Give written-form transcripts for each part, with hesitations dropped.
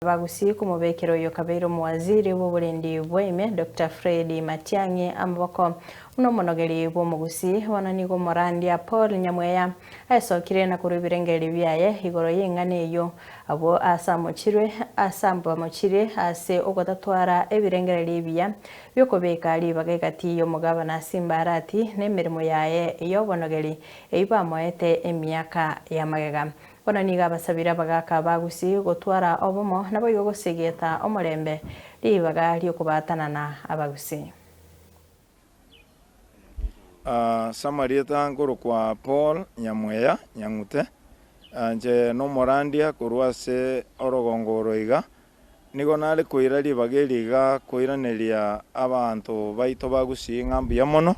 Abagusii komobekera oyo kabeire omowaziri bw'oborendi bwaime Doctor Fred Matiang'i amaboko buna omonogeri bw'omogusii. Bono nigo omorandia Paul Nyamweya aesokire na korwa ebirengererio biaye igoro y'eng'ana eyio abwo ase amochirwe ase abamochirie ase ogotatwara ebirengererio ebiya bi'okobeka ribaga egati y'omogabana Simba Arati nemeremo yaye y'obonogeri eyio bamoete emiaka ya magega. Bono nigo abasabire abagaaka ba Gusii gotwara obomo naboigo gosegeta omorembe ribaga ri'okobaatanana Abagusii. Ase amarieta nkorokwa Paul Nyamweya Nyang'ute, inche nomorandia korwa ase orogongo oro iga, nigo nare koira ribaga eri iga koiraneria abanto baito ba Gusii ng'a mbuya mono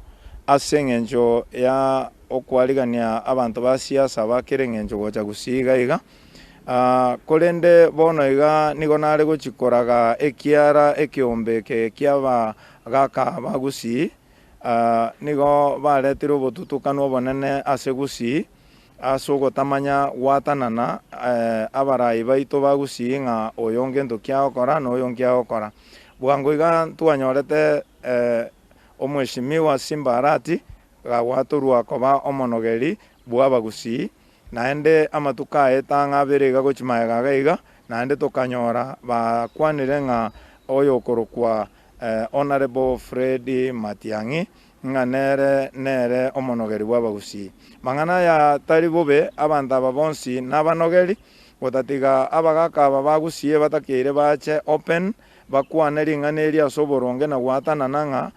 ase eng'encho ya okwarigania abanto ba siasa ba kera eng'encho gocha Gusii iga iga. Korende bono iga nigo nare gochia koraga ekiara ekeombe eke ki'abagaaka ba Gusii, nigo baretire obotutukanu obonene ase Gusii. Ase ogotamanya gwatanana abarai baito ba Gusii ng'a oyo ngento ki agokora na oyo nki agokora. Bwango iga ntwanyorete Omweshimiwa Simba Arati gagwatorwa koba omonogeri bw'Abagusii, naende amatuko aye tang'a abere iga gochia magega iga iga, naende tokanyora bakwanire ng'a oyokorokwa Honourable Fred Matiang'i ng'a nere nere omonogeri bw'Abagusii. Mang'ana aya tari bobe, abanto aba bonsi nabanogeri, gotatiga abagaka aba ba Gusii batakeire bache open, bakwane ring'ana eri ase oboronge na gwatanana ng'a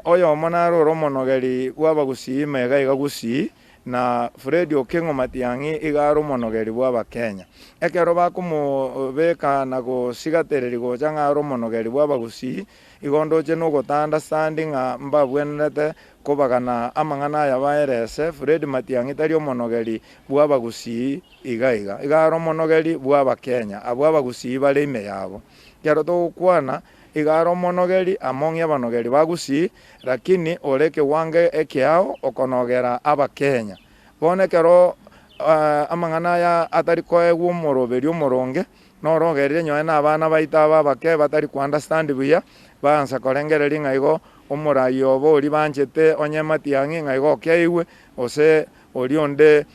oyomo nare ore omonogeri bw'Abagusii ime iga iga Gusii, na Fred Okeng'o Matiang'i iga are omonogeri bw'Abakenya. Ekero bakomobeka na gosigatereria gocha ng'a are omonogeri bw'Abagusii, Igo ndoche nogota-understand ng'a mbabwenerete kobagana amang'ana aya baerese, Fred Matiang'i tari omonogeri bw'Abagusii iga iga. Iga are omonogeri bw'Abakenya, abwo Abagusii bare ime yabo. Ekero togokwana, iga are omonogeri among abanogeri ba Gusii, lakini ore ekewango ekeao okonogera Abakenya. Bono ekero amang'ana aya atari koegwa omoroberio omoronge, Norogerire nyowe na abana baito aba abake batari ko understand buya, baansa korengereria ng'a igo omorai obo oria banchete onye matiang'i ng'a igo okeigwe, gose oria onde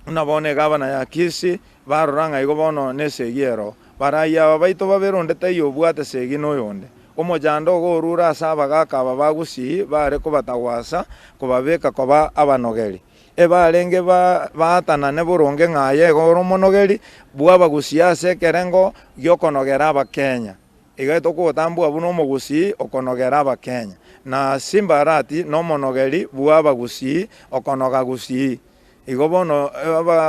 buna bono egavana ya Kisii, barora ng'a igo bono nesegi ero. Barai aba baito babere onde taiyo obwate segi na oyonde. Omochando ogo orure ase abagaka aba ba Gusii bare kobatagwasa kobabeka koba abanogeri. Ebarenge baatanane boronge ng'a aye igo ore omonogeri bw'abagusii ase ekerengo gi'okonogera Abakenya. Iga togotambua buna omogusii okonogera Abakenya. Na Simba Arati nomonogeri bw'abagusii okonoga Gusii. Igo bono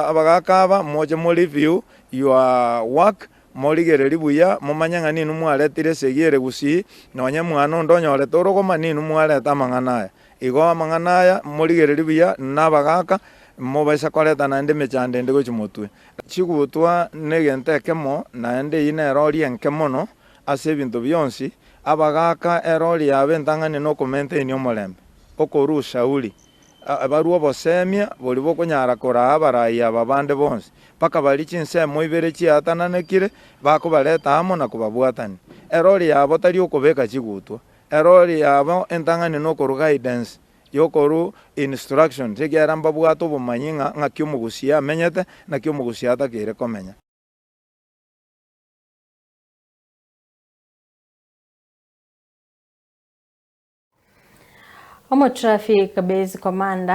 abagaka aba moche mo review your work morigererie buya momanye ng'a ninwe mwaretire esegi ere Gusii nonye mwana onde onyorete orogoma ninwe mwareta amang'ana aya. Igo amang'ana aya morigererie buya nabagaaka, mobaisa koreta naende emechando ende gochia motwe. Chigutwa negento ekemo, naende eyio nerori enke mono ase ebinto bionsi, abagaaka erori yabo entang'ani nokomaintain omorembe, okorua ushauri, barue obosemia boria bokonyara koraa abarai aba bande bonsi, mpaka baria chinsemo ibere chiatananekire, bakobareta amo na kobabwatania. Erori yabo tari okobeka chigutwa, Erori yabo entang'ani nokorwa guidance, yokorwa instructions, ekiagera mbabwate obomanyi ng'a ng'aki omogusii amenyete, naki omogusii atakeire komenya. Omotraffic base commander.